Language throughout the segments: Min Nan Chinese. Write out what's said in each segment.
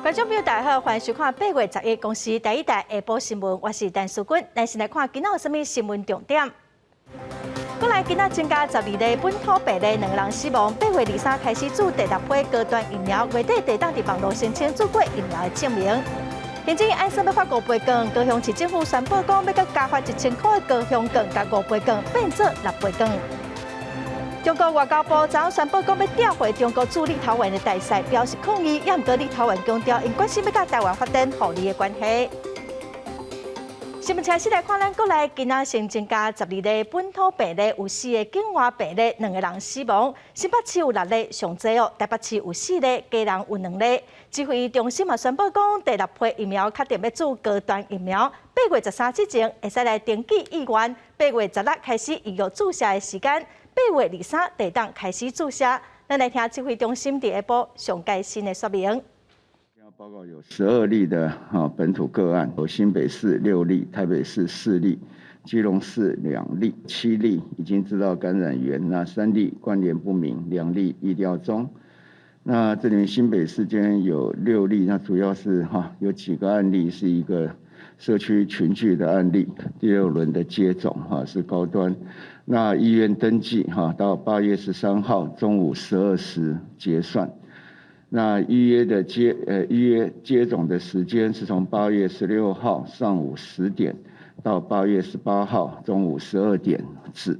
觀眾朋友大家好，歡迎收看8月11公視第一台下晡新聞，我是陳淑君。咱先來看今仔有啥物新聞重點。國內今仔增加12例本土病例，兩個人死亡。8月23開始注第六批高端疫苗，月底地當佇網路申請注過疫苗的證明。行政院按算欲發五倍券，高雄市政府宣布講欲閣加發1000箍的高雄券，共五倍券變做六倍券。中國外交部昨宣布講欲調回中國駐立陶宛的大使，表示抗議。也毋過立陶宛強調，𪜶決心欲佮台灣發展互利的關係。新聞開始來看，咱國內今仔新增加十二例本土病例，有四個境外病例，兩個人死亡。新北市有六例，上濟哦；台北市有四例，基隆有兩例。指揮中心嘛宣布講，第六批疫苗確定欲注高端疫苗，8月13之前會使來登記意願，8月16開始預約注射的時間，8月23地當開始注射。咱來聽指揮中心佇下晡上蓋新的說明。報告有12例的本土個案，有新北市六例，台北市四例，基隆市兩例，七例已經知道感染源，那三例關聯不明，兩例疫調中。那這裡面新北市今天有六例，那主要是有幾個案例是一個社區群聚的案例。第六輪的接種是高端，那醫院登記到8月13號中午12時結算。那預約接種的時間是從8月16號上午10點到8月18號中午12點止。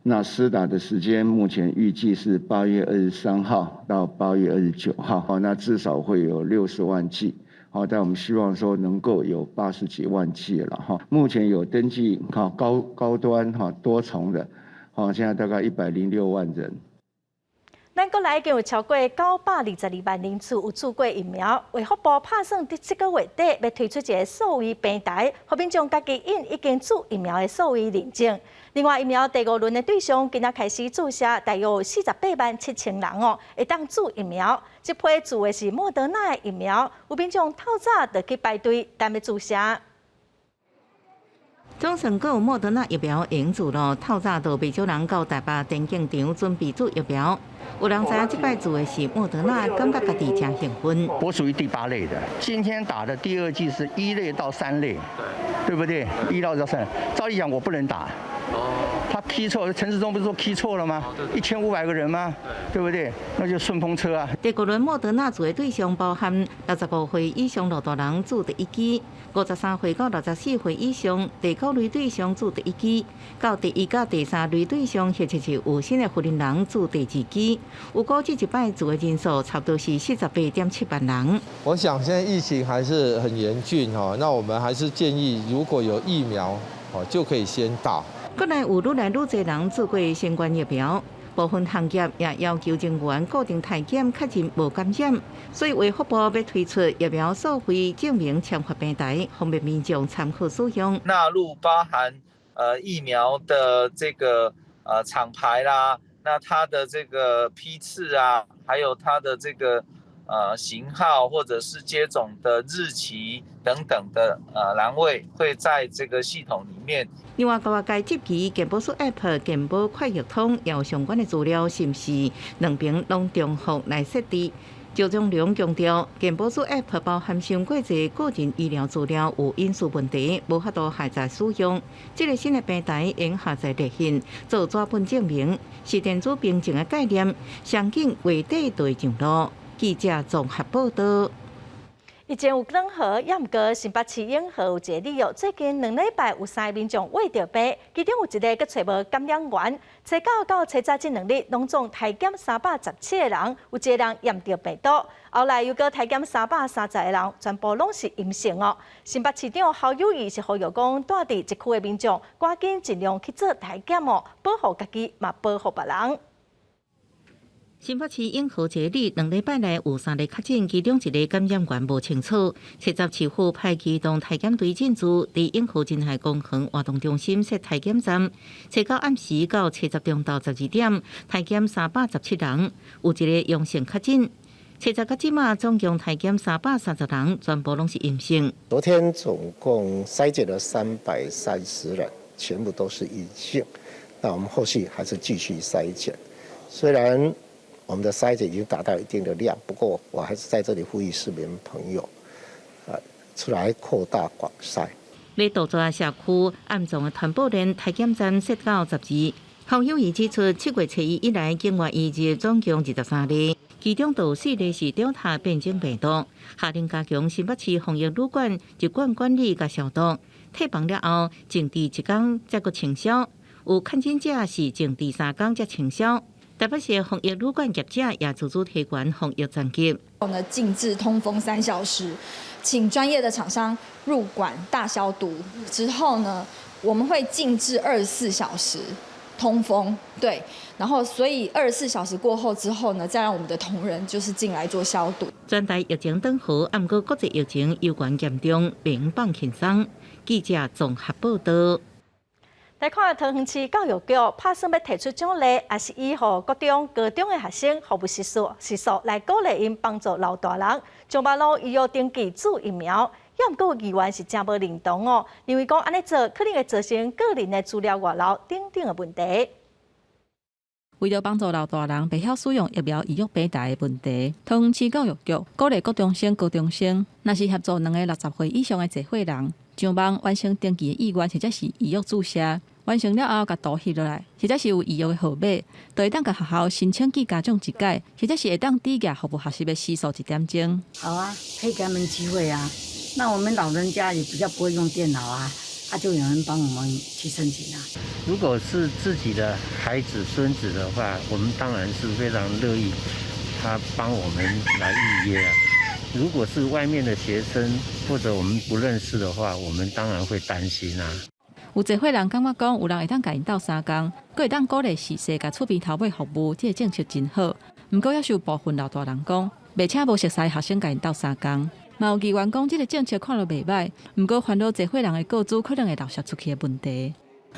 那施打的時間目前預計是8月23號到8月29號，好，那至少會有60萬劑，好，但我們希望說能夠有80幾萬劑了哈。目前有登記高端多重的，好，現在大概106萬人。咱國內已經有超過922萬人次有注過疫苗。衛福部拍算佇這個月底欲推出一个數位平台，予民眾家己印已經注疫苗的數位認證。另外，疫苗第五輪的對象今仔開始注射，大約有48萬7千人哦，會當注疫苗。這批注的是莫德納的疫苗，有民眾透早就去排隊等欲注射。總算閣有莫德納疫苗會用注囉，透早就袂少人到台北田徑場準備注疫苗。有人知影這擺注的是莫德納，感覺家己誠興奮。我屬於第八類的，今天打的第二劑是一類到三類，對不對？一到三，照理講我不能打。他批錯，陳時中不是說批錯了嗎？1500個人嗎？對不對？那就順風車啊。第五輪莫德納注的對象包含65歲以上老大人注第一劑，53歲到64歲以上第九類對象注第一劑，到第一佮第三類對象或者是有新的婦人人注第二劑。有估計這擺注的人數差不多是48.7萬人。我想現在疫情還是很嚴峻哈，那我們還是建議如果有疫苗哦，就可以先打。國內有愈來愈濟人注過新冠疫苗，部分行業也要求人員固定體檢確認無感染，所以衛福部欲推出疫苗數位證明簽發平台，方便民眾參考使用。納入包含疫苗的這個廠牌啦，那它的這個批次啊，還有它的這個型號或者是接種的日期等等的欄位，會在這個系統裡面。另外，國外接期健保署 App 健保快易通有相關的資料，是毋是兩邊攏重複來設置？趙忠良強調，健保署 App 包含傷過濟個人醫療資料有隱私問題，無法度下載使用。這个新的平台用下載熱線做紙本證明，是電子憑證的概念，相信月底就會上路。記者綜合報道。以前有軟河，也毋過新北市永和有一個里哦。最近2禮拜有三個民眾穢著病，其中有一个閣揣無感染源。初九到初十這兩日，攏總篩檢317個人，有一個人驗著病毒。後來又閣篩檢330個人，全部攏是陰性哦。新北市長侯友宜是呼籲講，蹛佇這區的民眾，趕緊盡量去做篩檢哦，保護家己，嘛保護別人。新北市永和這里2禮拜內有三例確診，其中一个感染源無清楚。七十市府派機動篩檢隊進駐，佇永和仁愛公園活動中心設篩檢站。初九暗時到初十中晝12點，篩檢317人，有一个陽性確診。初十到這馬總共篩檢330人，全部攏是陰性。昨天總共篩檢了330人，全部都是陰性。那我們後續還是繼續篩檢，雖然我我們的篩檢已經達到一定的量，不過我還是在這裡呼籲市民朋友，啊，出來擴大廣篩。欲杜絕社區暗藏的傳播鏈，篩檢站設到12。侯友宜指出，7月初1以來，境外移入總共23例，其中有4例是 Delta 變種病毒。下令加強新北市防疫旅館入館管理佮消毒，退房了後，靜置一工才閣清消。有確診者是靜置3工才清消。台北市防疫旅館業者也自主提懸防疫層級。呢，靜置通風3小時，請專業的廠商入館大消毒之後呢，我們會靜置24小時通風，對，然後所以24小時過後之後呢，再讓我們的同仁就是進來做消毒。全台疫情轉好，毋過國際疫情猶原嚴重，袂放輕鬆。記者綜合報道。來看桃園市教育局拍算欲提出獎勵，抑是以予國中、高中的學生服務時數時數來鼓勵𪜶幫助老大人上網路預約登記注疫苗。猶毋過議員是誠無認同哦，認為講按呢做可能會造成個人的資料外漏等等的問題。為著幫助老大人袂曉使用疫苗預約平台的問題，桃園市教育局鼓勵國中生、高中生，若是協助兩个60歲以上的濟歲人上網完成登記的意願，或者是預約注射，完成了後，共圖翕落來，或者是有預約的號碼，就會當共學校申請寄家長一改，或者是會當抵額服務學習的時數一點鐘。好啊，可以給他們機會啊。那我們老人家也比較不會用電腦啊，啊，就有人幫我們去申請啊。如果是自己的孩子、孫子的話，我們當然是非常樂意他幫我們來預約啊。如果是外面的學生或者我們不認識的話，我們當然會擔心啊。有濟歲人感覺講，有人會當共𪜶鬥相共，閣會當鼓勵序細共厝邊頭尾服務，這个政策真好。毋過，猶是有部分老大人講，袂請無熟似學生共𪜶鬥相共。嘛有議員講，這个政策看落袂䆀，毋過煩惱濟歲人的個資可能會漏洩出去的問題。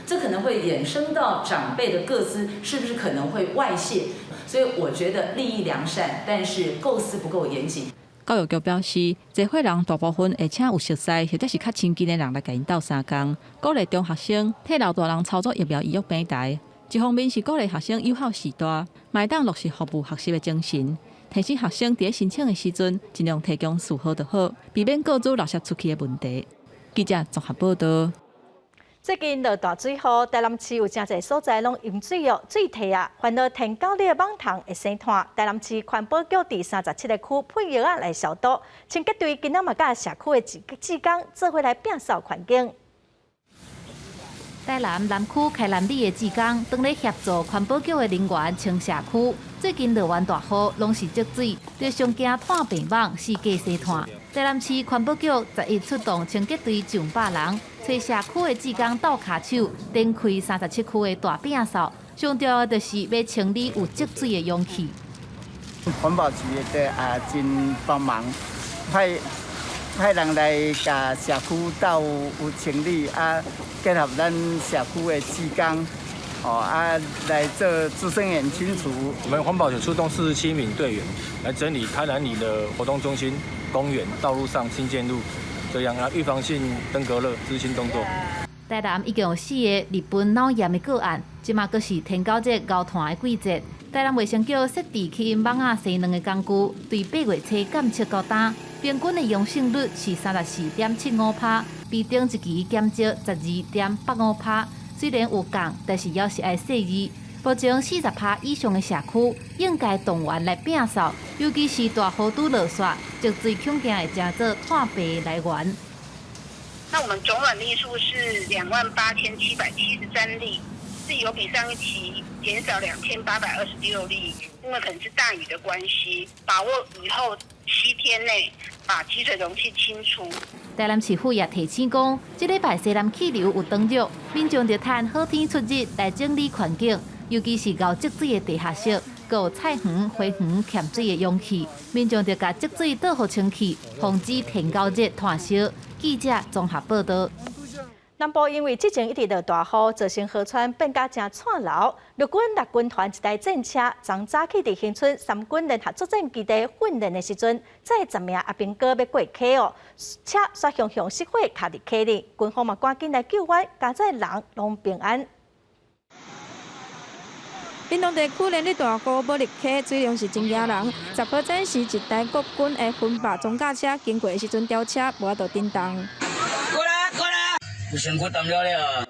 這可能會衍生到長輩的個資是不是可能會外洩？所以我覺得立意良善，但是構思不夠嚴謹。教育局表示，濟歲人大部分會請有熟似或者是較親近的人來共𪜶鬥相共，鼓勵中學生替老大人操作疫苗預約平台。一方面是鼓勵學生友好序大，嘛會當落實服務學習的精神，提醒學生佇申請的時陣，盡量提供序號就好，避免個資漏洩出去的問題。記者綜合報道。最近落大水雨，台南市有誠濟所在攏淹水哦，水退啊，煩惱天狗日的蠓蟲會生湠。台南市環保局佇37個區噴藥仔來消毒，清潔隊今仔嘛佮社區的志工做伙來摒掃環境。台南南區開南里的志工，當咧協助環保局的人員清社區。最近落完大雨，攏是積水，就上驚湠病蠓四界生湠。台南市環保局11出動清潔隊上百人，揣社區的志工鬥跤手，展開37區的大摒掃。上重要的就是欲清理有積水的容器。環保局的啊，真幫忙，派人來共社區鬥有清理啊，結合咱社區的志工，哦啊來做孳生源清除。我們環保局出動47名隊員來整理開南里的活動中心、公園、道路上新建路，這樣啊預防性登革熱孳清動作。台南已經有四個日本腦炎的個案，這馬閣是天狗節𠢕湠的季節。台南衛生局設置吸引蠓仔生卵的工具，對8月初監測到今，平均的陽性率是34.75%，比頂一期減少12.85%。雖然有降，但是猶是愛細膩。目前40%以上的社區應該動員來摒掃，尤其是大雨拄落煞，積水恐驚會成做湠病來源。那我們總卵例數是28,773例，是有比上一期減少2826例，因為可能是大雨的關係，把握雨後7天內把積水容器清除。台南市府也提醒講，這禮拜西南氣流有轉弱，民眾著趁好天出日來整理環境，尤其是𠢕積水的地下室，閣有菜園、花園欠水的容器，民眾著共積水倒予清去，防止天狗日湠燒。記者綜合報道。南部因為之前一直落大雨，造成河川變甲誠湠流。陸軍六軍團一台戰車，昨早起佇恆春三軍聯合作戰基地訓練的時陣，載10名阿兵哥欲過溪哦，車煞雄雄失火，卡佇溪裡，軍方嘛趕緊來救援，佳哉人攏平安。屏東地區連日大雨，寶力溪水量是真驚人。10號早時，一台國軍的雲霸裝甲車經過的時陣飆車，無法度振動。過來過來，有身軀澹了了。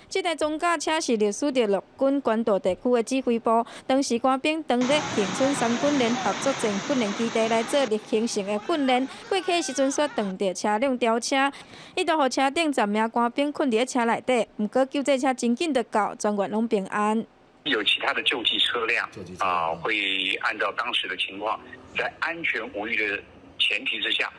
這台裝甲車是隸屬著陸軍關渡地區的指揮部，當時官兵當咧恆春三軍聯合作戰訓練基地來做例行性的訓練，過溪時陣煞撞著車輛飆車，一度予車頂10名官兵困佇咧車內底，毋過救濟車真緊就到，全員攏平安。有其他的救濟車輛啊，會按照當時的情況，在安全無虞的前提之下，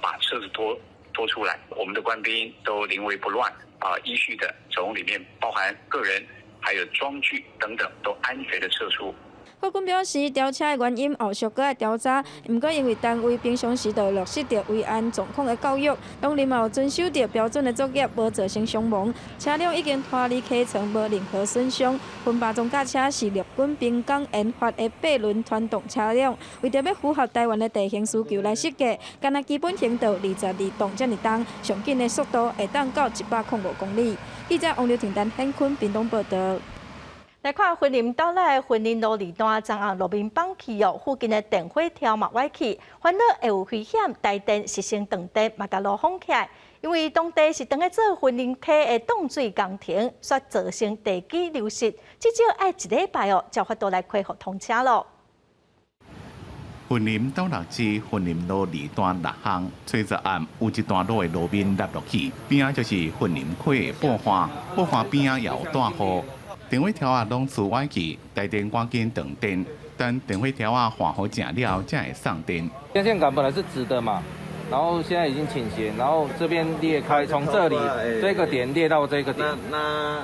把車子拖出來，我們的官兵都臨危不亂。啊，依序的從裡面包含個人，還有裝具等等，都安全的撤出。國軍表示，飆車的原因後續閣愛調查。毋過因為單位平常時就落實著維安狀況的教育，當日嘛有遵守著標準的作業，無造成傷亡。車輛已經拖離溪床，無任何損傷。雲霸裝甲車是陸軍兵工研發的八輪傳動車輛，為著欲符合台灣的地形需求來設計，干焦基本刑就22噸遮爾重，上緊的速度會當到105公里。記者王劉婷、陳顯坤屏東報導。來看雲林斗內雲林路二段昨暗路面崩去哦，附近的電火柱嘛歪去，煩惱會有危險，台電實行斷電，嘛共路封起來。因為當地是當咧做雲林溪的擋水工程，煞造成地基流失，至少愛一禮拜哦，才有法度來恢復通車咯。雲林斗六市雲林路二段六巷，初十暗有一段路的路面塌落去，邊仔就是雲林溪的布花，布花邊仔也有大雨。電火柱仔攏跙歪去，台電趕緊斷電，等電火柱仔換好正了後，才會送電。電線桿本來是直的嘛，然後現在已經傾斜，然後這邊裂開，從這裡這個點裂到這個點，那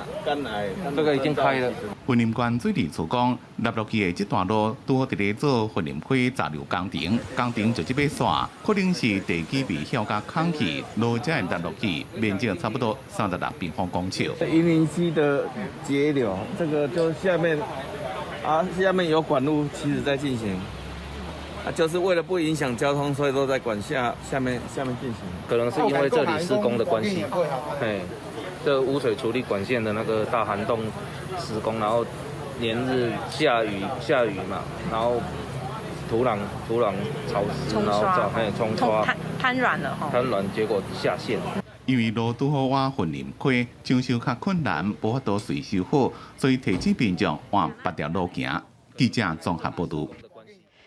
這個已經開了。雲林縣水利署講，塌落去的這段路拄好佇咧做雲林溪閘流工程，工程就這欲煞，可能是地基未曉共囥起，路才會塌落去，面積差不多36平方公尺。雲林溪的截流，這個就下面啊，下面有管路，其實在進行，啊，就是為了不影響交通，所以都在管下面進行。可能是因為這裡施工的關係，嘿，這污水處理管線的那個大涵洞施工，然後連日下雨嘛，然後土壤潮濕，然後造還有沖刷，癱軟了哈，癱軟，結果下陷。因為路拄好挖雲林溪，裝修較困難，無法度隨修好，所以提醒民眾換別條路行。記者綜合報導。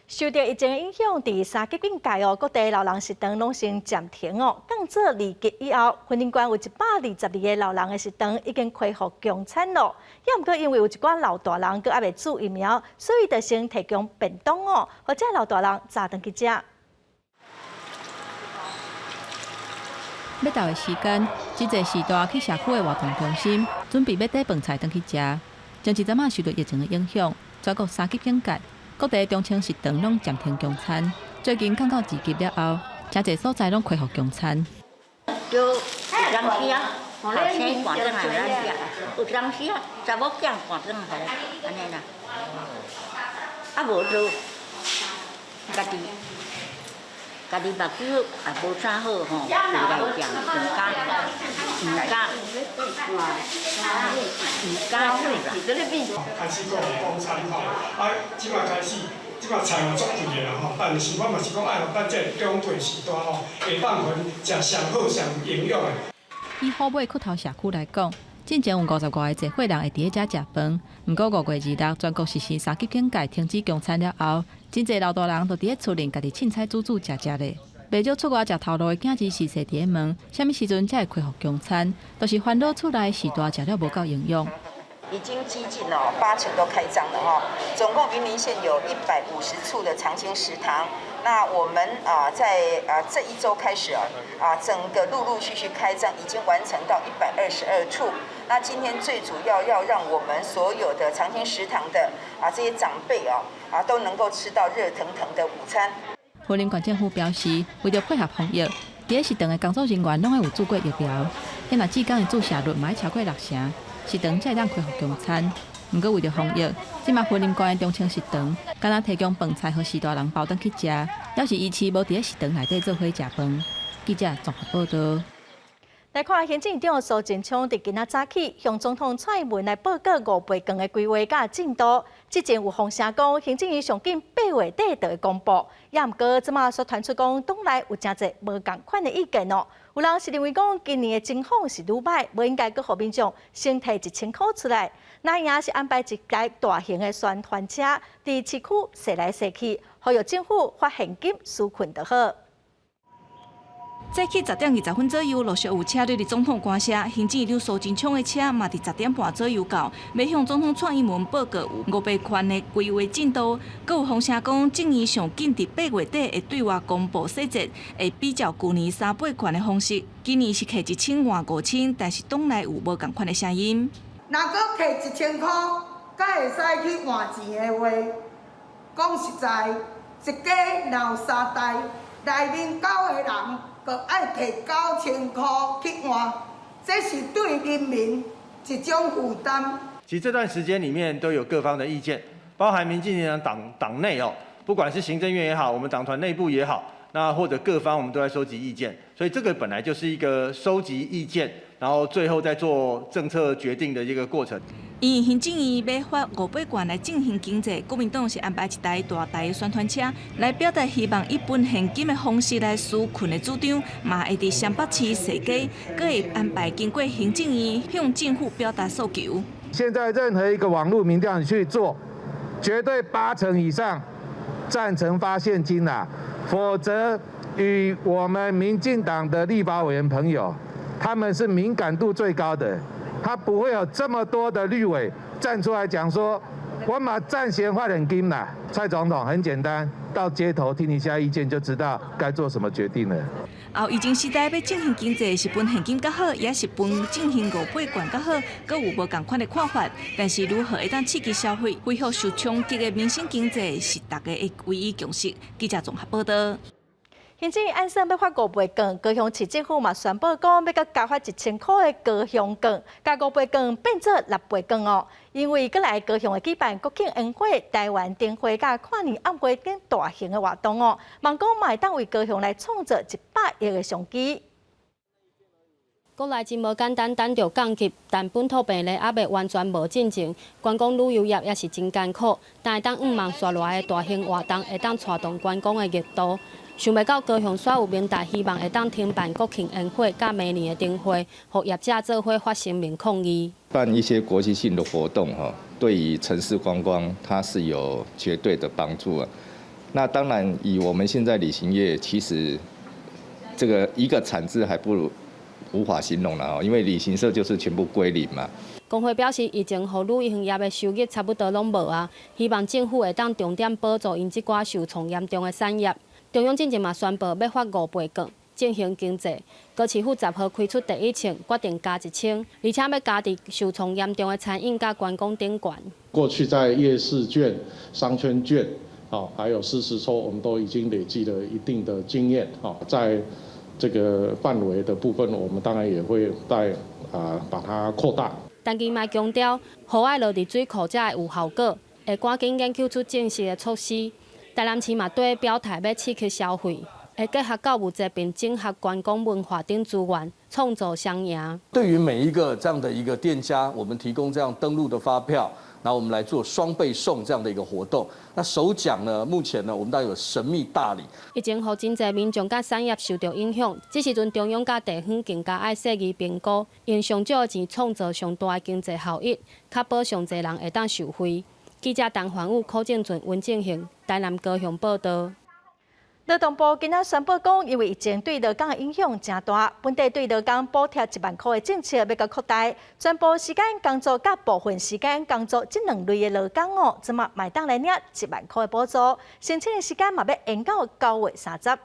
受著疫情影響，佇三級警戒哦，各地老人食堂攏先暫停哦。降做二級以後，雲林縣有122個老人的食堂已經恢復供餐咯。猶毋過因為有一寡老大人閣猶未注疫苗，所以就先提供便當哦，予這老大人早轉去食。欲到的時間，真濟序大去社區的活動中心，準備欲帶飯菜轉去食。前一陣仔受著疫情的影響，全國三級警戒，各地中青食堂攏暫停供餐。最近降到二級了後，誠濟所在攏恢復供餐。就有當時啊，後生趕轉來咱食，有當時啊，查某囝趕轉來，按呢啦。啊無就家己目睭也無啥好吼，就來食，毋敢，毋敢，毋敢。開始講供餐吼，啊，這擺開始，這擺菜嘛足貴的啦吼，但是我嘛是講愛予咱這個長輩序大吼，會當予𪜶食上好、上營養的。以虎尾堀頭社區來講，進前有50外个濟歲人會佇咧遮食飯，毋過5月26全國實施三級警戒，停止供餐了後，真濟老大人就佇咧厝裡家己凊彩煮煮食食咧。袂少出外食頭路的囝兒時勢佇咧問，啥物時陣才會恢復供餐？就是煩惱厝內序大食了無夠營養。已經接近哦，8成都開張了哈。總共雲林縣有150處的長青食堂。那我們啊，在啊這一周開始啊，啊整個陸陸續續開張，已經完成到122處。那今天最主要要讓我們所有的長青食堂的啊這些長輩啊啊都能夠吃到熱騰騰的午餐。雲林縣政府表示，為著配合防疫，佇咧食堂的工作人員攏愛有注過疫苗，彼若志工的注射率嘛愛超過6成，食堂才會當恢復供餐。毋過為著防疫，這馬雲林縣的中青食堂，干焦提供飯菜予序大人包轉去食，猶是維持無佇咧食堂內底做伙食飯。記者綜合報導。來看行政院長蘇貞昌佇今仔早起向總統蔡英文來報告五倍券的規劃佮進度。之前有風聲講，行政院上緊8月底就會公布，也毋過這馬煞傳出講，黨內有誠濟無仝款的意見哦。有人是認為講，今年的情況是愈䆀，無應該閣予民眾先提1000箍出來。那也是安排一台大型的宣傳車，佇市區踅來踅去，呼籲政府發現金紓困就好。早起10點20分左右，陸續有車隊佇總統官舍，行政院長蘇貞昌的車嘛佇10點半左右到，欲向總統蔡英文報告五倍券的規劃進度。閣有風聲講，政院上緊佇8月底會對外公布細節，會比照舊年三倍券的方式，今年是提1000換5000，但是黨內有無仝款的聲音。若閣提1000箍，才會使去換錢的話，講實在，一家若有三代，內面九個人。閣愛提9000箍去換，這是對人民一種負擔。其實這段時間裡面都有各方的意見，包含民進黨黨黨內哦，不管是行政院也好，我們黨團內部也好，那或者各方我們都在收集意見，所以這個本來就是一個收集意見，然後最後再做政策決定的一個過程。因為行政院欲發五倍券來振興經濟，國民黨是安排一台大台的宣傳車來表達希望以分現金的方式來紓困的主張，嘛會佇雙北市踅街，閣會安排經過行政院向政府表達訴求。現在任何一個網路民調你去做，絕對8成以上贊成發現金啦，否則與我們民進黨的立法委員朋友，他們是敏感度最高的。他不會有這麼多的立委站出來講說，我嘛贊成發現金啦。蔡總統很簡單，到街頭聽一下意見就知道該做什麼決定了。後疫情時代欲振興經濟是分現金較好，抑是分振興五倍券較好，閣有無仝款的看法。但是如何會當刺激消費、恢復受衝擊的民生經濟，是大家的唯一共識。記者綜合報道。行政院按算欲發五倍券，高雄市政府嘛宣布講欲閣加發1000箍的高雄券，共五倍券變做六倍券哦。因為閣來高雄會舉辦國慶煙火、台灣燈會佮跨年暗會等大型的活動哦，望講嘛會當為高雄來創造100億的商機。國內真無簡單，等著降級，但本土病例猶未完全無進前，觀光旅遊業也是真艱苦。但會當向望紲落來的大型活動，會當帶動觀光的熱度。想袂到高雄煞有明大希望會當停辦國慶煙火，佮明年的燈會，予業者做伙發聲明抗議。辦一些國際性的活動，哈，對於城市觀光，它是有絕對的幫助啊。那當然，以我們現在旅行業，其實這個一個慘字還不如無法形容了哦，因為旅行社就是全部歸零嘛。工會表示，疫情予旅行業的收入差不多攏無啊，希望政府會當重點補助𪜶這寡受創嚴重的產業。中央進前嘛宣布欲發五倍券振興經濟，高市府10號開出第一槍，決定加1000，而且欲加佇受創嚴重的餐飲佮觀光頂懸。過去在夜市券、商圈券，哦，還有適時抽，我們都已經累積了一定的經驗，哦，在這個範圍的部分，我們當然也會再啊把它擴大。但伊嘛強調，雨愛落佇水庫才會有效果，會趕緊研究出正式的措施。台南市嘛綴表態欲刺激消費，會結合購物節並整合觀光文化等資源，創造雙贏。對於每一個這樣的一個店家，我們提供這樣登錄的發票，然後我們來做雙倍送這樣的一個活動。那首獎呢，目前呢，我們當然有神秘大禮。疫情予真濟民眾佮產業受著影響，這時陣中央佮地方更加愛細膩評估，用上少的錢創造上大的經濟效益，確保上濟人會當受惠。記者陳環宇、柯正俊、溫正興，台南高雄報道。勞動部今仔宣布講，因為疫情對勞工的影響誠大，本地對勞工補貼1萬箍的政策欲閣擴大，全部時間工作佮部分時間工作這兩類的勞工哦，這馬嘛會當來領1萬箍的補助，申請的時間嘛欲延到9月30。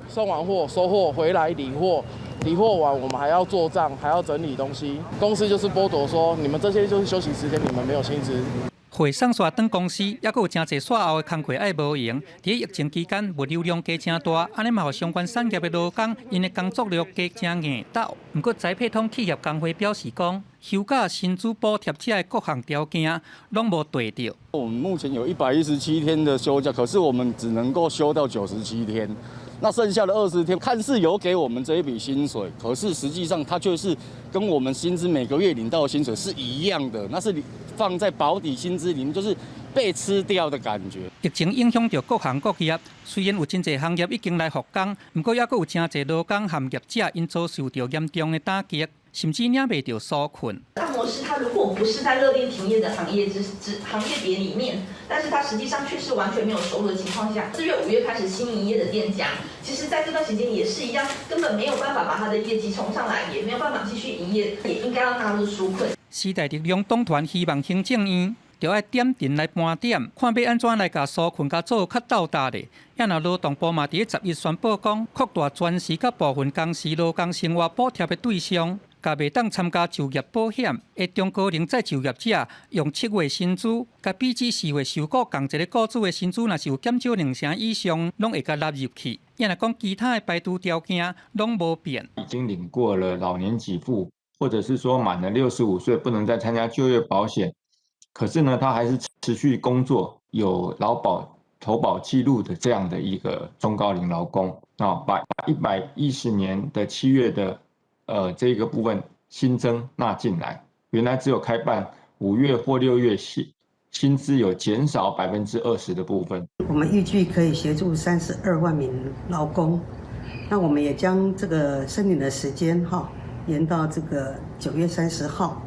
送完貨收貨回來理貨，理貨完我們還要做賬，還要整理東西。公司就是剝奪說，你們這些就是休息時間，你們沒有薪資。貨送煞轉公司，猶閣有誠濟煞後的工課愛無閒。佇疫情期間，物流量加誠大，按呢嘛予相關產業的勞工，𪜶的工作量加誠硬鬥。毋過，宅配通企業工會表示講，休假薪資補貼這各項條件攏無對著。我們目前有117天的休假，可是我們只能夠休到97天，那剩下的20天，看似有給我們這一筆薪水，可是實際上它卻是跟我們薪資每個月領到的薪水是一樣的，那是放在保底薪資裡面，就是被吃掉的感覺。疫情影響著各行各業，雖然有真濟行業已經來復工，毋過猶閣有真濟勞工和業者𪜶遭受著嚴重的打擊，甚至領袂著紓困。按摩師他如果不是在勒令停業的行業之之行業別裡面，但是他實際上卻是完全沒有收入的情況下，4月、5月開始新營業的店家，其實在這段時間也是一樣，根本沒有辦法把他的業績衝上來，也沒有辦法繼續營業，也應該要納入紓困。時代力量黨團希望行政院著愛點陣來盤點，看欲按怎來共紓困共做較鬥搭咧。也若勞動部嘛佇咧11宣布講，擴大全時佮部分工時勞工生活補貼的對象，共袂當參加就業保險的中高齡再就業者，用7月薪資，共比這4月受僱仝一个僱主的薪資，若是有減少兩成以上，攏會共納入去。也若講其他的排除條件攏無變。已經領過了老年給付，或者是說滿了65歲不能再參加就業保險，可是呢，他還是持續工作，有勞保投保記錄的這樣的一個中高齡勞工啊，把110年的7月的這個部分新增納進來，原來只有開辦5月或6月薪資有減少20%的部分。我們預計可以協助32萬名勞工，那我們也將這個申領的時間哈延到這個9月30號。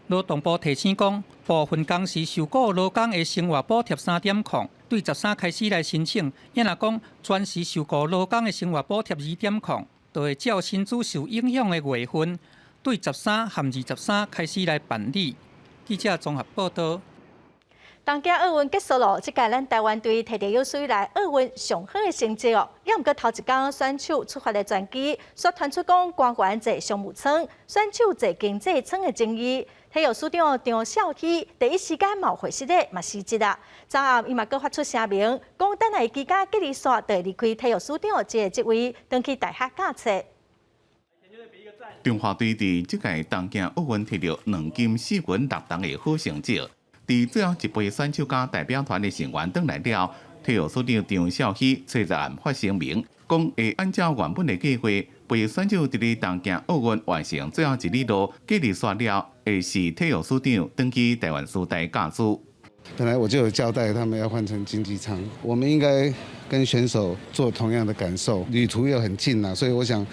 勞動部提醒講，部分工時受僱勞工的生活補貼3.0，對13開始來申請；也若講全時受僱勞工的生活補貼2.0，就會照薪資受影響的月份，對13和23開始來辦理。記者綜合報道。東京奧運結束囉，這屆咱台灣隊摕著有史以來奧運上好的成績哦。猶毋過頭一工選手出發的專機，煞傳出講官員坐商務艙，選手坐經濟艙的爭議。體育署長張肇熙第一時間嘛回實的嘛辭職啦。昨暗伊嘛閣發出聲明，講等下居家隔離煞就會離開體育署長這個職位，轉去大學教冊。中華隊佇這屆東京奧運摕著兩金四銀六銅的好成績。佇最後一批選手佮代表團的成員轉來了，體育署長張肇熙昨暗發聲明，講會按照原本的計劃，陪選手佇咧東京奧運完成最後一里路，隔離煞了，會視體育署長轉去台灣師大教書。本來我就有交代他們要換成經濟艙，我們應該跟選手做同樣的感受，旅途又很近啦，所以我想，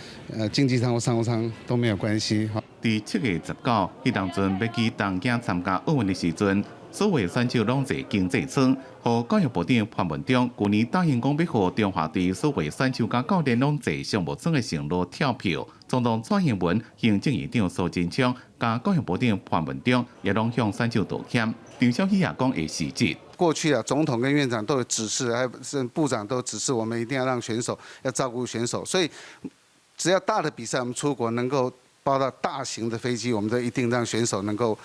經濟艙或商務艙都沒有關係。佇7月19，彼當陣欲去東京參加奧運的時陣，所有選手攏坐經濟艙，予教育部長潘文忠舊年答應講欲予中華隊所有選手佮教練攏坐商務艙的承諾跳票。總統蔡英文、行政院長蘇貞昌佮教育部長潘文忠也攏向選手道歉。張肇熙也講會辭職。過去啊，總統跟院長都有指示，還有部長都指示我們一定要讓選手要照顧選手，所以只要大的比賽，我們出國能夠包到大型的飛機，我們都一定讓選手能夠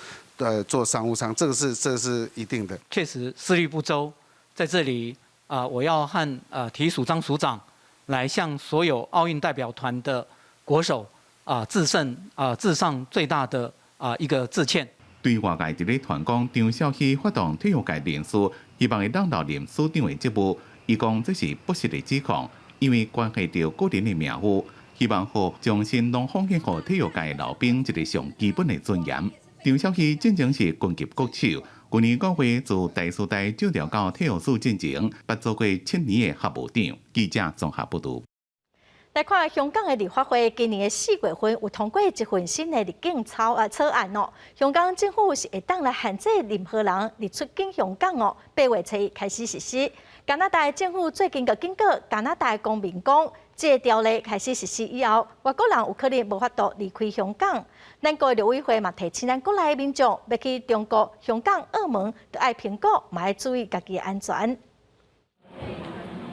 坐商務艙，這是一定的。確實思慮不周，在這裡啊，我要和體育署張署長來向所有奧運代表團的國手啊致勝啊致上最大的啊一個致歉。對外界佇咧傳講張肇熙發動體育界人士，希望會當留任署長的職務，伊講這是不實的指控，因為關係著個人的名譽，希望予重新攏奉獻予體育界老兵一個上基本的尊嚴。張肇熙進前是軍級國手，舊年5月自台師大借調到體育署進前，捌做過7年的學務長。記者綜合報導。來看香港的立法會今年的4月份有通過一份新的入境草案哦。香港政府是會當來限制任何人入出境香港哦。8月初一開始實施。加拿大政府最近就警告加拿大公民講，這个條例開始實施以後，外國人有可能無法度離開香港。咱國陸委會嘛提醒咱國內的民眾，欲去中國、香港、澳門，著愛評估，嘛愛注意家己的安全。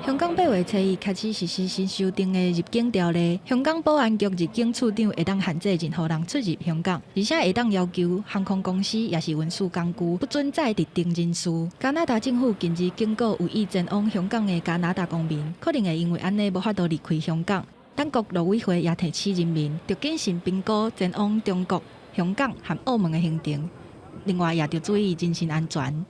香港8月初一開始實施新修訂的入境條例，香港保安局入境處長會當限制任何人出入香港，而且會當要求航空公司抑是運輸工具不准載特定人士。加拿大政府近日警告有意前往香港的加拿大公民，可能會因為按呢無法度離開香港。咱國陸委會也提醒人民，著謹慎評估前往中國、香港和澳門的行程。另外，也著注意人身安全。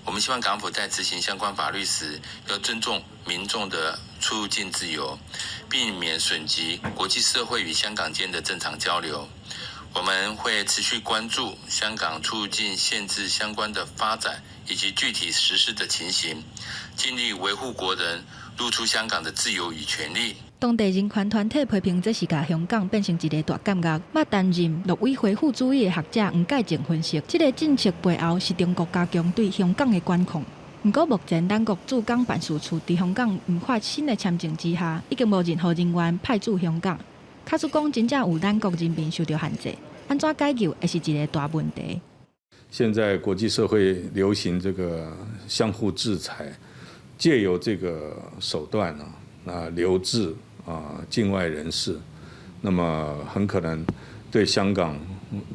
我們希望港府在執行相關法律時，要尊重民眾的出入境自由，避免損及國際社會與香港間的正常交流。我們會持續關注香港出入境限制相關的發展以及具體實施的情形，盡力維護國人入出香港的自由與權利。當地人權團體批評這是共香港變成一个大監獄。捌擔任陸委會副主委的學者黃介正分析，這个政策背後是中國加強對香港的管控。毋過目前咱國駐港辦事處佇香港毋發新的簽證之下，已經無任何人員派駐香港。假使講真正有咱國人民受著限制，按怎解救會是一个大問題。現在國際社會流行這個相互制裁，借由這個手段呢，啊留置啊境外人士，那麼很可能對香港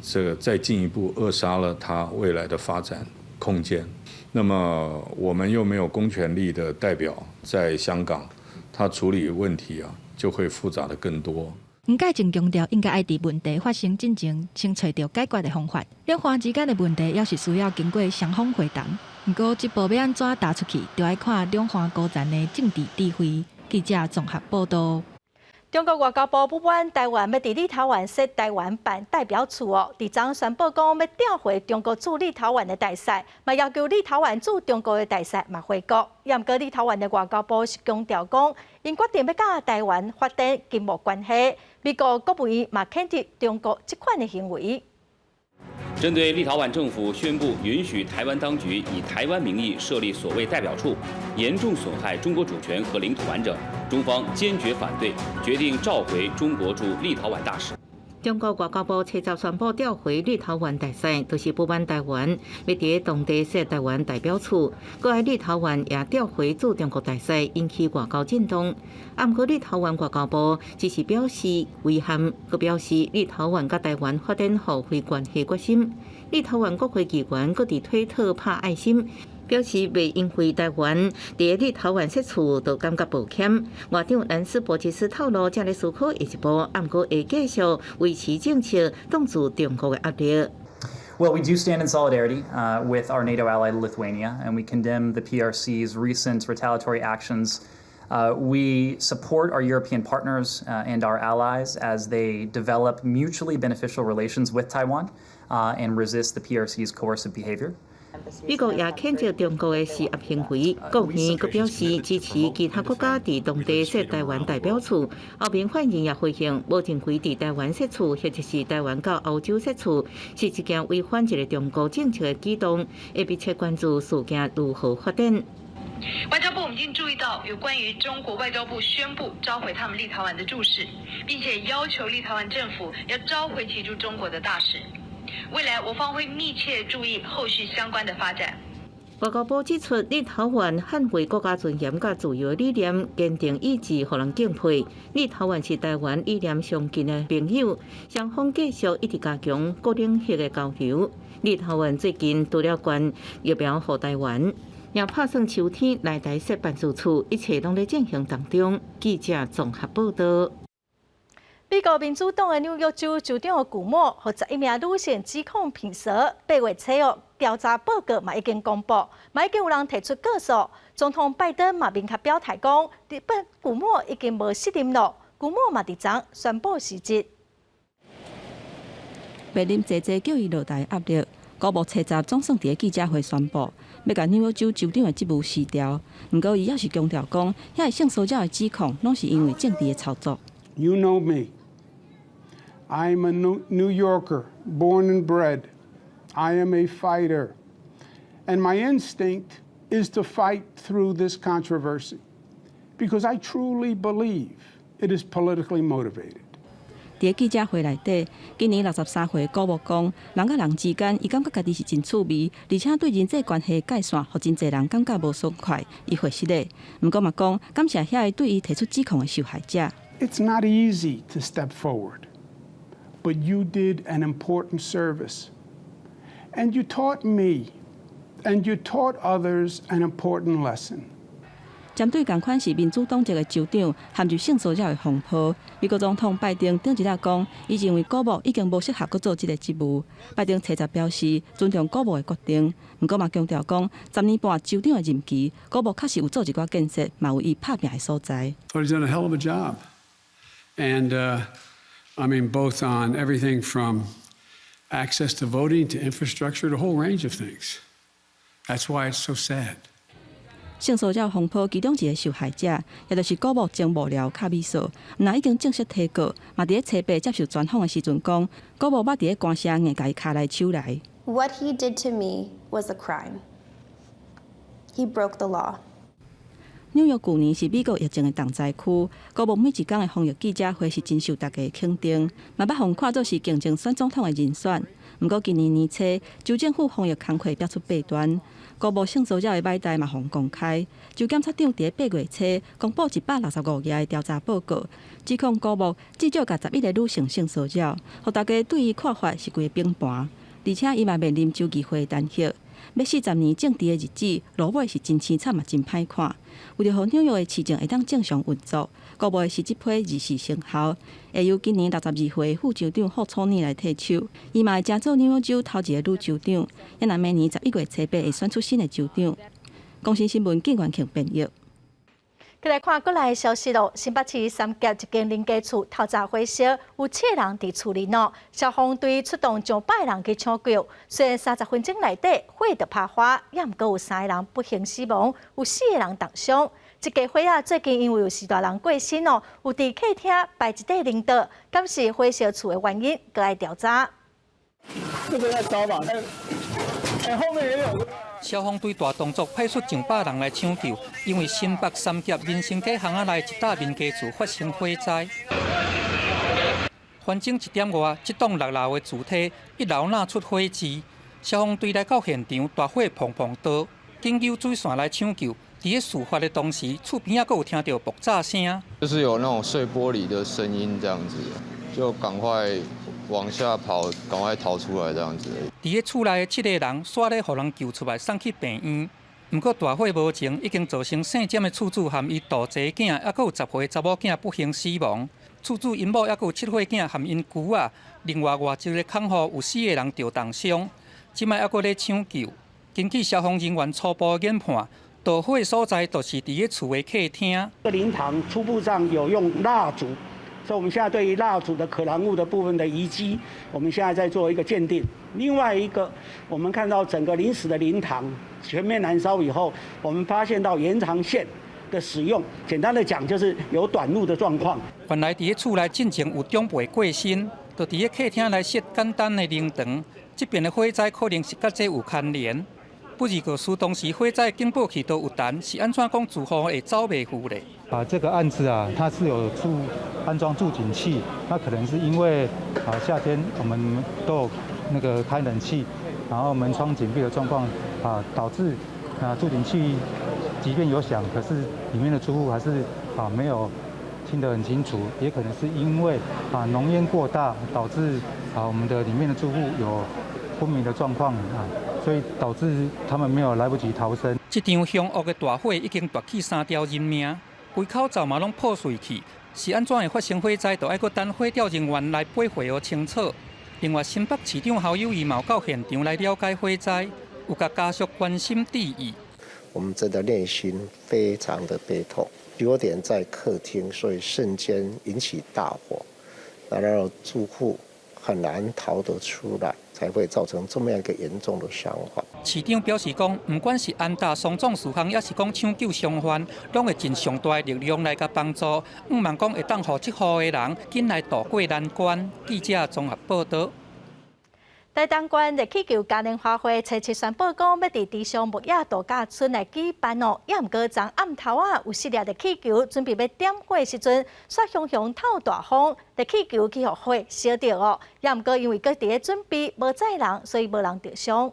這個再進一步扼殺了它未來的發展空間。那麼我們又沒有公權力的代表在香港，他處理問題啊就會複雜的更多。黃介正強調，應該愛佇問題發生進前，先揣著解決的方法。兩岸之間的問題，猶是需要經過雙方會談。毋過，這步欲按怎踏出去，就愛看兩岸高層的政治智慧。記者綜合報道。中國外交部不滿台灣欲佇立陶宛設台灣辦代表處哦，佇昨宣布講欲調回中國駐立陶宛的大使，嘛要求立陶宛駐中國的大使嘛回國。毋過立陶宛的外交部是強調講，𪜶決定欲佮台灣發展經貿關係。美國國務院嘛譴責中國這款的行為。針對立陶宛政府宣布允許台灣當局以台灣名義設立所謂代表處，嚴重損害中國主權和領土完整，中方堅決反對，決定召回中國駐立陶宛大使。中國外交部初十宣布調回立陶宛大使，就是不滿台灣欲佇當地設台灣代表處，閣愛立陶宛也調回駐中國大使，引起外交震動。啊，毋過立陶宛外交部只是表示遺憾，閣表示立陶宛佮台灣發展互惠關係決心。立陶宛國會議員閣佇推特拍愛心，表示袂因為台灣佇立陶宛設處就感覺抱歉。外長蘭斯伯吉斯透露，正咧思考下一步，毋過會繼續維持政策，擋住中國的壓力。 Well, we do stand in solidarity with our NATO ally Lithuania, and we condemn the PRC's recent retaliatory actions. We support our European partners and our allies as they develop mutually beneficial relations with Taiwan and resist the PRC's coercive behavior. 美國也譴責中國的施壓行為，國務院閣表示支持其他國家佇當地設台灣代表處。歐盟發言人也回應，無認為佇台灣設處或者是台灣到歐洲設處是一件違反一個中國政策的舉動，會密切關注事件如何發展。外交部，我們已經注意到有關於中國外交部宣布召回他們立陶宛的駐使，並且要求立陶宛政府要召回其駐中國的大使。未來我方會密切注意後續相關的發展。外交部指出，立陶宛捍衛國家尊嚴佮自由理念，堅定意志，予人敬佩。立陶宛是台灣理念相近的朋友，雙方繼續一直加強各領域的交流。立陶宛最近除了捐疫苗予台灣，也拍算秋天來台設辦事處，一切攏咧進行當中。記者綜合報道。美國民主黨的紐約州州長古莫，予11名女性指控騙色，8月初哦，調查報告嘛已經公布，嘛已經有人提出告訴。總統拜登嘛明確表態講，佇古莫已經無責任囉。古莫嘛佇昨宣布辭職。面臨濟濟叫伊落台壓力，古莫初十總算佇記者會宣布，欲共紐約州州長的職務辭掉。毋過伊猶是強調講，遐个性騷擾的指控，攏是因為政治的操作。 You know me. I'm a New Yorker, born and bred. I am a fighter. And my instinct is to fight through this controversy because I truly believe it is politically motivated. 佇記者會內底，今年63歲古莫講，人佮人之間，伊感覺家己是真趣味，而且對人際關係界線，予真濟人感覺無爽快，伊會失禮。毋過嘛講，感謝遐个對伊提出指控的受害者。 It's not easy to step forward, but you did an important service. And you taught me, and you taught others an important lesson. 針對仝款是民主黨籍的州長陷入性騷擾的風波，美國總統拜登頂一日講，伊認為古莫已經無適合閣做這個職務。拜登初十表示尊重古莫的決定，毋過嘛強調講，10年半州長的任期，古莫確實有做一寡建設，嘛有伊拍拚的所在。 But he's done a hell of a job. And I mean, both on everything from access to voting to infrastructure to a whole range of things. That's why it's so sad. 性騷擾風波其中一個受害者，也就是古莫前幕僚卡米索，毋但已經正式提告，嘛佇咧初八接受專訪的時陣講，古莫捌佇咧官城硬共伊跤來手來。 What he did to me was a crime. He broke the law. 紐約舊年是美國疫情的重災區，古莫每一工的防疫記者會是真受大家的肯定，嘛捌予人看做是競爭選總統的人選。毋過今年年初，州政府防疫工課爆出弊端，古莫性騷擾的歹代嘛予人公開。州檢察長佇咧8月初公布165頁的調查報告，指控古莫至少共11個女性性騷擾，予大家對伊看法是規個崩盤。而且伊嘛面臨州議會彈劾。欲40年政治的日子，落尾是真凄慘嘛，真歹看。為著予紐約的市政會當正常運作，古莫的辭職批二時生效，會由今年62歲副州長霍楚爾來替手。伊嘛會成做紐約州頭一个女州長。也若明年11月初八會選出新的州長。公視新聞靳元慶編譯。繼來看國內消息咯，新北市三峽一間林家厝透早火燒，有七个人佇厝裡喏。消防隊出動上百人去搶救，雖然30分鐘內底火就拍花，也毋過有三个人不幸死亡，有四个人重傷。這家伙仔最近因為有序大人過身哦，有佇客廳擺一塊靈桌，敢是火燒厝的原因，閣愛調查。這個在燒吧？哎，後面也有。消防隊大動作派出上百人來搶救，因為新北三峽民生街巷仔內一棟民家厝發生火災。環境一點外，這棟六樓的主體一樓若出火舌，消防隊來到現場，大火砰砰著，緊急水線來搶救。佇咧事發的當時，厝邊仔閣有聽著爆炸聲，就是有那種碎玻璃的聲音，這樣子，就趕快往下跑，趕快逃出來，這樣子。佇咧厝內的七個人，煞咧予人救出來，送去病院。毋過大火無情，已經造成姓詹的厝主含伊大濟囝，猶閣有10歲查某囝不幸死亡。厝主𪜶某猶閣有7歲囝含𪜶姑仔，另外外籍的看護有四個人著重傷，這擺猶閣咧搶救。根據消防人員初步研判，導火所在就是佇咧厝的客廳。這靈堂初步上有用蠟燭。所以我們現在對於蠟燭的可燃物的部分的遺跡，我們現在在做一個鑑定。另外一個，我們看到整個臨時的靈堂全面燃燒以後，我們發現到延長線的使用，簡單的講就是有短路的狀況。原來佇咧厝內進前有長輩過身，就佇咧客廳來設簡單的靈堂。這邊的火災可能是佮這有牽連。不過，事當時火災警報器都有彈，是按怎講住戶會走袂赴咧？啊，這個案子啊，它是有安裝住警器，那可能是因為啊夏天我們都有那個開冷氣，然後門窗緊閉的狀況啊，導致啊住警器即便有響，可是裡面的住戶還是啊沒有聽得很清楚，也可能是因為啊濃煙過大，導致啊我們的裡面的住戶有昏迷的狀況啊，所以導致他們沒有來不及逃生。這場兇惡的大火已經奪去三條人命，規口罩嘛攏破碎去，是按怎會發生火災？就愛閣等火調人員來背回予清楚。另外，新北市長侯友宜嘛到現場來了解火災，有共家屬關心致意。我們真的內心非常的悲痛。9點在客廳，所以瞬間引起大火，然後住戶很難逃得出來，才會造成這麼樣一個嚴重的傷亡。市長表示講，毋管是安搭喪葬事項，抑是講搶救傷患，攏會盡上大的力量來共幫助。向望講會當予這戶的人緊來渡過難關。記者綜合報導。台東縣熱氣球嘉年華會初七宣布講，欲佇池上牧野度假村來舉辦哦。也毋過昨暗頭仔有四粒熱氣球準備欲點火時陣，煞雄雄透大風，熱氣球去予火燒著哦。也毋過因為閣佇咧準備無載人，所以無人著傷。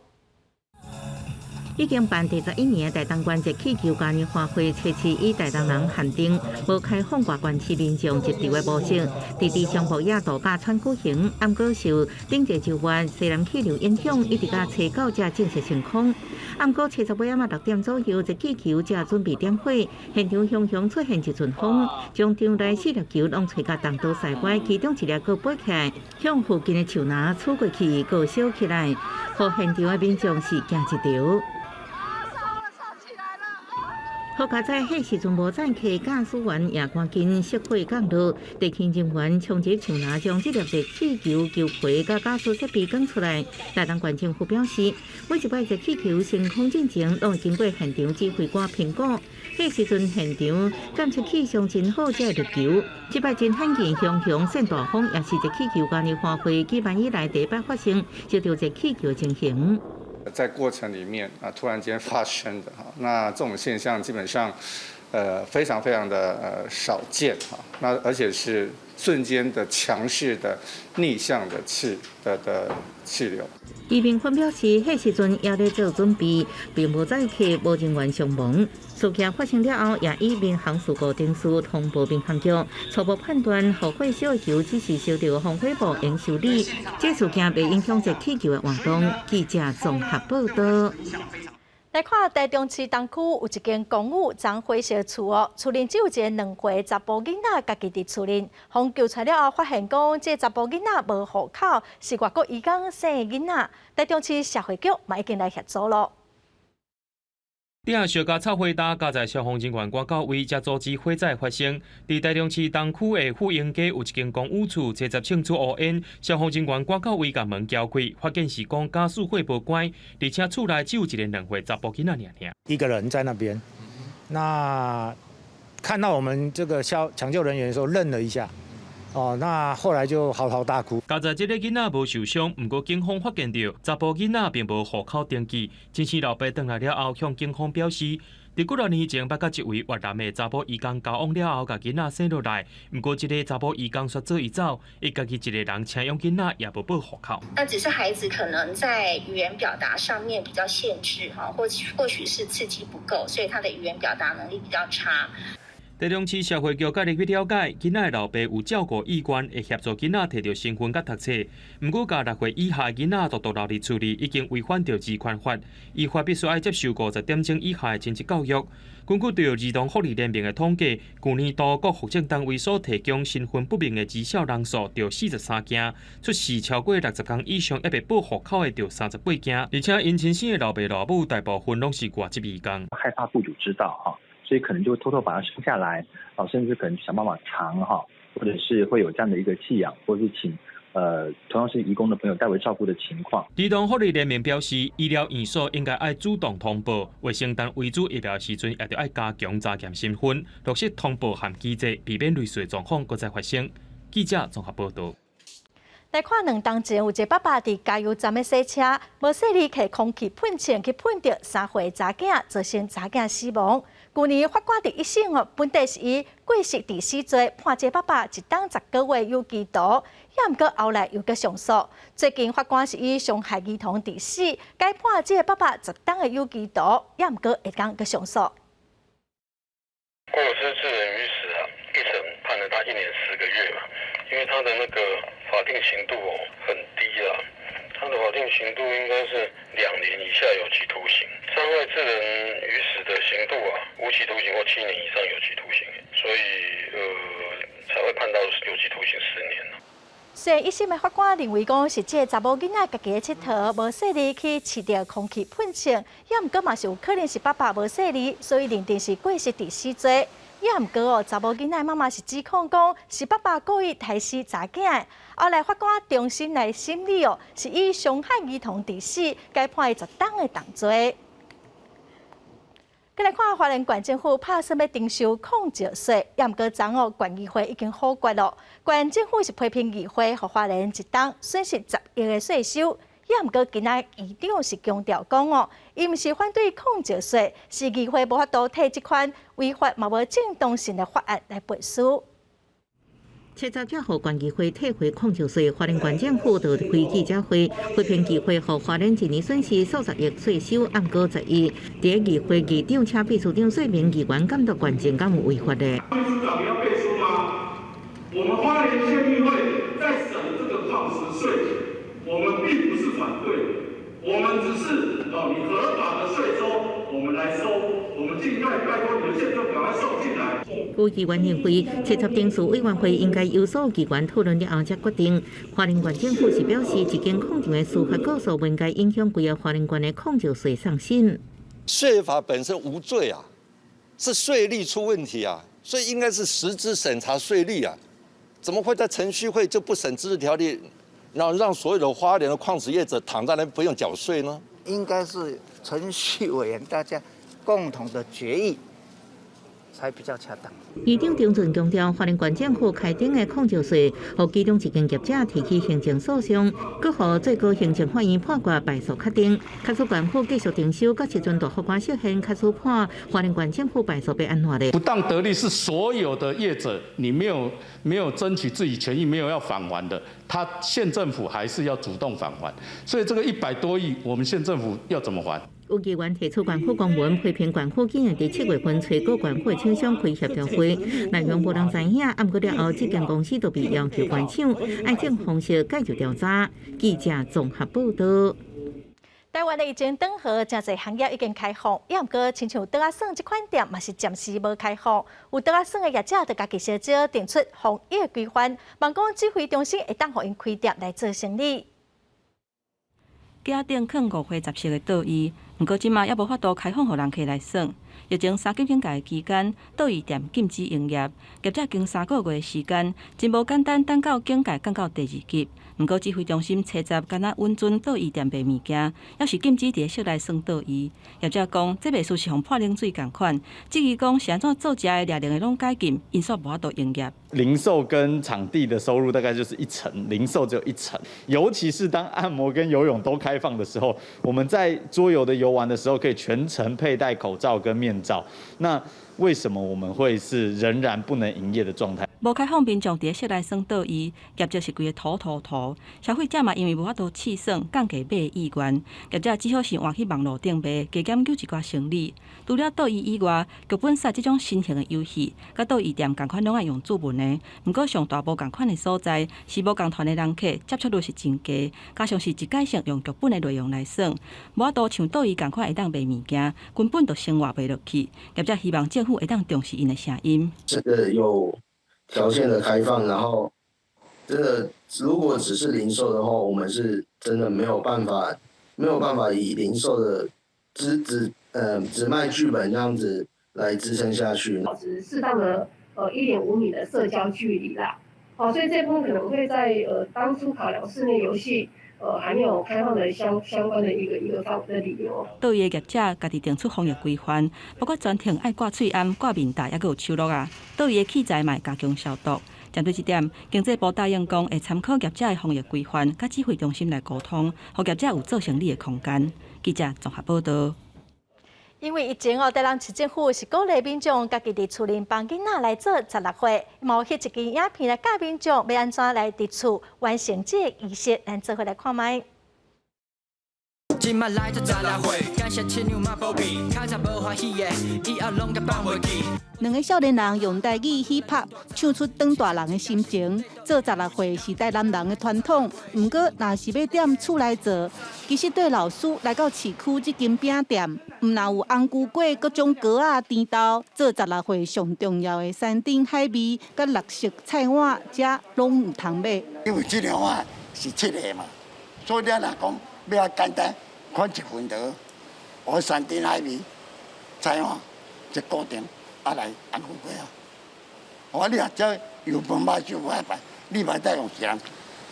已經辦第11年的台東縣熱氣球嘉年華會，初七以台東人限定無開放外縣市民眾入場的模式，佇地上部野度假村舉行。毋過受頂個晝月西南氣流影響，一直到初九才正式升空。毋過初十尾暗6點左右，熱氣球才準備點火，現場雄雄出現一陣風，將場內四粒球攏吹甲東倒西歪，其中一粒閣飛起來，向附近的樹林吹過去，閣燒起來，予現場的民眾是驚一跳。好佳哉，彼時陣無載客，駕駛員也趕緊熄火降落。地勤人員衝入樹林，將這粒熱氣球球皮佮駕駛設備扛出來。台東縣政府表示，每一擺熱氣球升空進前，攏會經過現場指揮官評估。彼時陣現場監測氣象真好，才會入球。這擺真罕見，雄雄扇大風，也是熱氣球嘉年華會舉辦以來第一擺發生燒著熱氣球情形。在過程裡面啊，突然間發生的哈，那這種現象基本上，非常非常的少見哈，那而且是瞬間的強勢的逆向的氣的的氣流。余明芬表示，彼時陣也咧做準備，並無載客，無人員傷亡。事件發生了後，也以民航事故程序通報民航局，初步判斷，予火燒的球只是燒著防火布，應修理。這事件袂影響熱氣球的活動。記者綜合報道。來看台中市東區有一間公寓縱火燒厝哦，厝內只有一个2歲查埔囡仔家己佇厝內，予救出來了後，發現講這查埔囡仔無戶口，是外國移工生的囡仔。台中市社會局嘛已經來協助囉。鼎燒甲臭火焦，加在消防人員趕到位，才阻止火災發生。佇台中市東區的富英街有一間公寓厝，初十衝出烏煙，消防人員趕到位，共門撬開，發現是講家私火無關，而且厝內只有一个2歲查埔囡仔爾爾。一個人在那邊，那看到我們這個消搶救人員的時候，愣了一下。哦，那後來就嚎啕大哭。佳哉這个囡仔無受傷，毋過警方發現著查埔囡仔並無戶口登記。親生老爸轉來了後，向警方表示，佇幾若年前捌佮一位越南的查某移工交往了後，共囡仔生落來。毋過這个查某移工煞做伊走，伊家己一个人請養囡仔，也無報戶口。那只是孩子可能在語言表達上面比較限制，哈，或許是刺激不夠，所以他的語言表達能力比較差。台中市社會局佮入去了解，囡仔的老爸有照顧意願，會協助囡仔提著身份佮讀冊。毋過，共6歲以下囡仔獨獨留佇厝裡，已經違反著兒權法，依法必須愛接受50點鐘以下的親職教育。根據著兒童福利聯盟的統計，舊年度各福政單位所提供身份不明的兒少人數著43件，出世超過60工以上猶未報戶口的著38件，而且𪜶親生的老爸老母大部分攏是外籍移工。害怕雇主知道哈。所以可能就會偷偷把它生下來，啊，甚至可能想辦法藏哈，或者是會有這樣的一個棄養，或者是請同樣是移工的朋友代為照顧的情況。兒童福利聯盟表示，醫療院所應該愛主動通報，衛生單位注疫苗時陣也著愛加強查驗身份，落實通報和機制，避免類似狀況閣再發生。記者綜合報道。來看2冬前有一个爸爸佇加油站咧洗車，無細膩提空氣噴槍去噴著3歲查囝，造成查囝死亡。舊年法官佇一審哦，本底是以過失致死罪判這爸爸1冬10個月有期徒，也毋過後來又閣上訴。最近法官是以傷害兒童致死，改判這个爸爸10冬的有期徒，也毋過會當閣上訴。過失致人於死啊，一審判了他1年10個月嘛，因為他的那個法定刑度哦很低啦，他的法定刑度應該是2年以下有期徒刑，傷害致人於死的刑度啊，無期徒刑或7年以上有期徒刑，所以才會判到有期徒刑10年。雖然一審的法官認為講是這个查某囡仔家己咧𨑨迌，無細膩去試著空氣噴槍，也毋過嘛是有可能是爸爸無細膩，所以認定是過失致死罪。也毋過哦，查某囡仔媽媽是指控講是爸爸故意刣死查囝。後來法官重新來審理哦，是以傷害兒童致死，改判伊10冬的重罪。閣來看花蓮縣政府拍算欲徵收礦石稅，也毋過昨哦，縣議會已經否決囉。縣政府是批評議會，予花蓮一冬損失10億的稅收。也毋過今仔議長是強調講哦，伊毋是反對礦石稅，是議會無法度提這款違法嘛無正當性的法案來背書。七十才予縣議會退回礦石稅，花蓮縣政府就開記者會，批評議會予花蓮一年損失數十億稅收，毋過11，佇議會議長請秘書長說明議員監督權證敢有違法的。秘書長要背書嗎？我們花蓮縣議會在審這個礦石稅，我們並不是反對，我們只是哦，你合法的稅收，我們來收，我們盡快拜託你們縣政府趕快送進來。有議員認為，七十程序委員會應該由所有議員討論了後才決定。花蓮縣政府是表示，一間礦場的司法告訴毋應該影響規个花蓮縣的礦石稅送審。稅法本身無罪啊，是稅率出問題啊，所以應該是實質審查稅率啊，怎麼會在程序會就不審自治條例，然後讓所有的花蓮的礦石業者躺在那不用繳稅呢？應該是程序委員大家共同的決議。才比較恰當。議長張俊強調，花蓮縣政府開徵的礦石稅，予其中一間業者提起行政訴訟，閣予最高行政法院判決敗訴確定。假使縣府繼續徵收，到時陣大法官釋憲，假使判花蓮縣政府敗訴，欲按怎咧？不當得利是所有的業者，你沒有爭取自己權益，沒有要返還的，他縣政府還是要主動返還。所以這個100多億，我們縣政府要怎麼還？有議員提出縣府公文批評縣府竟然佇7月份揣閣縣府廠商開協調會，內容無人知影。毋過了後，這間公司就被要求關廠，愛政方式介入調查。記者綜合報道。台灣的疫情轉好，誠濟行業已經開放，也毋過親像桌仔耍這款店嘛是暫時無開放。有桌仔耍的業者就家己相招定出防疫的規範，望講指揮中心會當予𪜶開店來做生意。街仔頂囥五花十色的桌椅，毋過這馬猶無法度開放予人客來耍。疫情三級警戒期間，桌椅店禁止營業，業者經3個月的時間，真無簡單等到警戒降到第二級。毋過指揮中心初十敢若允准桌椅店賣物件，猶是禁止佇室內耍桌椅。業者講，這袂輸是予潑冷水仝款。至於講是按怎做食的、掠零的攏解禁，𪜶煞無法度營業。零售跟場地的收入大概就是一成，零售只有一成。尤其是當按摩跟游泳都開放的時候，我們在桌遊的遊玩的時候，可以全程佩戴口罩跟面罩。那為什麼我們會是仍然不能營業的狀態？無開放民眾佇室內耍桌椅，業者是規個塗塗塗。消費者嘛因為無法度試耍，降低買的意願，業者只好是換去網路頂賣，加減救一寡生意。除了桌椅以外，劇本殺這種新型的遊戲，佮桌椅店仝款攏愛用注文的。毋過上大無仝款的所在，是無仝團的人客接觸率是真低，加上是一改性用劇本的內容來耍，無法度像桌椅仝款會當賣物件，根本就生活袂落去。業者希望政府會當重視𪜶的聲音。這個有條件的開放，然後真的如果只是零售的話，我們是真的沒有辦法，沒有辦法以零售的只賣劇本這樣子來支撐下去。保持適當的1.5米的社交距離啦。好，所以這部分可能會在當初考量室內遊戲還沒有開放的相關的一個方的理由。桌椅業者家己定出防疫規範，包括全程愛掛喙罨、掛面罩，猶閣有手橐仔。桌椅的器材嘛會加強消毒。針對這點，經濟部答應講會參考業者的防疫規範，佮指揮中心來溝通，予業者有做生意的空間。記者綜合報道。因為疫情哦，台南市政府是鼓勵民眾家己佇厝裡幫囡仔來做十六歲，嘛有翕一支影片來教民眾欲按怎來佇厝完成這个儀式，咱做伙來看覓。這馬來做十六歲，感謝親娘媽保庇，較早無歡喜的，以後攏共放袂記。兩个少年人用台語 hip hop 唱出長大人的心情。做十六歲是台南人的傳統，毋過若是欲踮厝內做，其實對老師來到市區這間餅店，毋但有紅龜粿各種糕仔甜豆，做十六歲上重要的山珍海味，佮綠色菜碗，遮攏有通買。因為這兩碗是七个嘛，所以咱若講欲較簡單，款一份就好，我山珍海味菜碗一固定。啊來紅龜粿啊！我你若這油飯肉燒歹擺，你嘛愛用一人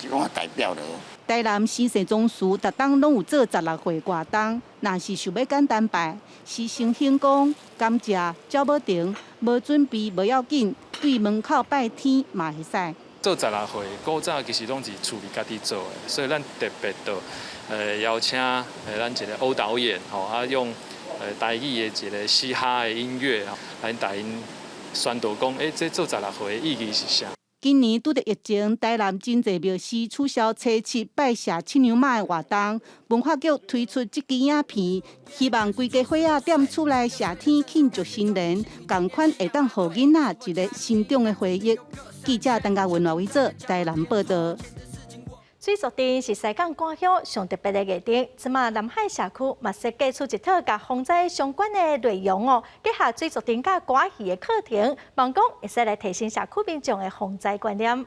一碗代表了。台南新生總祠逐冬攏有做十六歲活動，若是想欲簡單拜，是先行講感謝鳥母亭，無準備無要緊，對門口拜天嘛會使。做十六歲古早其實攏是厝裡家己做的，所以咱特別就邀請咱一个歐導演吼啊用台語的一个嘻哈的音樂來帶𪜶宣導講，這做十六歲的意義是啥？今年拄著疫情，台南真濟廟寺取消初七拜謝七娘媽的活動，文化局推出這支影片，希望規家伙仔踮厝內謝天慶祝新年，仝款會當予囡仔一個成長的回憶。記者陳嘉文、賴偉哲台南報導。水族燈是西港歌鄉上特別的藝燈，這馬南海社區嘛設計出一套佮防災相關的內容哦，結合水族燈佮歌戲的課程，望講會使來提升社區民眾的防災觀念。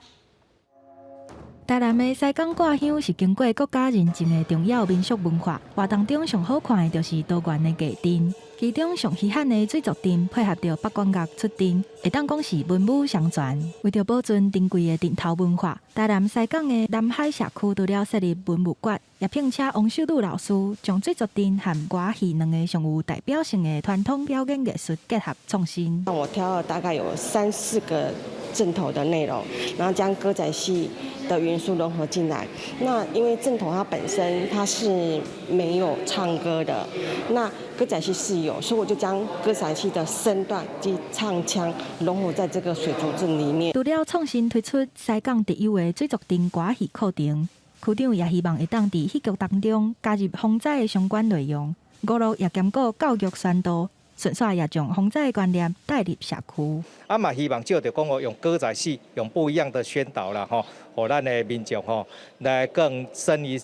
台南的西港割香是經過國家認證的重要民俗文化，活動中上好看的就是多元的藝燈，其中上稀罕的水族燈配合著北管樂出陣，會當講是文武雙全。為著保存珍貴的陣頭文化，台南西港的南海社區除了設立文物館，也聘請王秀女老師，將水族燈和歌戲兩个上有代表性的傳統表演藝術結合創新。我挑了大概有三四個陣頭的內容，然後將歌仔戲的元素融合進來。那因為陣頭它本身它是沒有唱歌的，那歌仔戲是有，所以我就將歌仔戲的身段及唱腔融合在這個水族陣裡面。除了創新推出西港特有的水族燈歌戲課程，區長也希望會當佇戲劇當中加入防災的相關內容，娛樂也兼顧教育宣導。順紲也將防災觀念帶入社區。啊嘛，希望藉著講哦，用歌仔戲，用不一樣的宣導啦，吼，予咱的民眾吼來更深一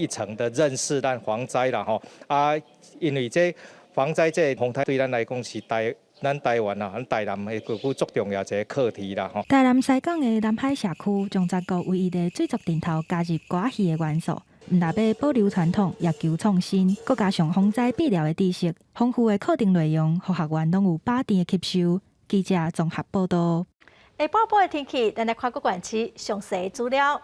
層的認識咱防災啦，吼。啊，因為這防災這個防災對咱來講是咱台灣啊，咱台南的國足重要一个課題啦，吼。台南西港的南海社區，將全國唯一的水族陣頭加入歌戲的元素。毋但欲保留傳統，也求創新，閣加上防災必要的知識，豐富的課程內容，予學員攏有飽甜的吸收。記者綜合報導。下晡晡的天氣，咱來看各縣市詳細資料。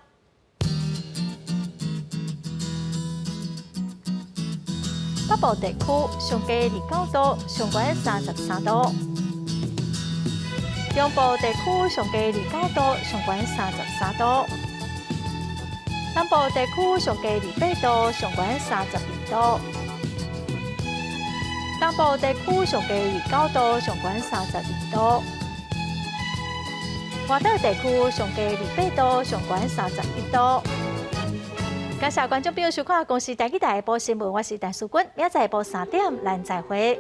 北部地區上低29度，上懸33度；中部地區上低29度，上懸33度；南部地區上低28度，上懸32度；東部地區上低29度，上懸32度；外島地區上低28度，上懸31度。感謝觀眾朋友收看《公視台語台下晡新聞》，我是陳淑君，明仔載下晡3點咱再會。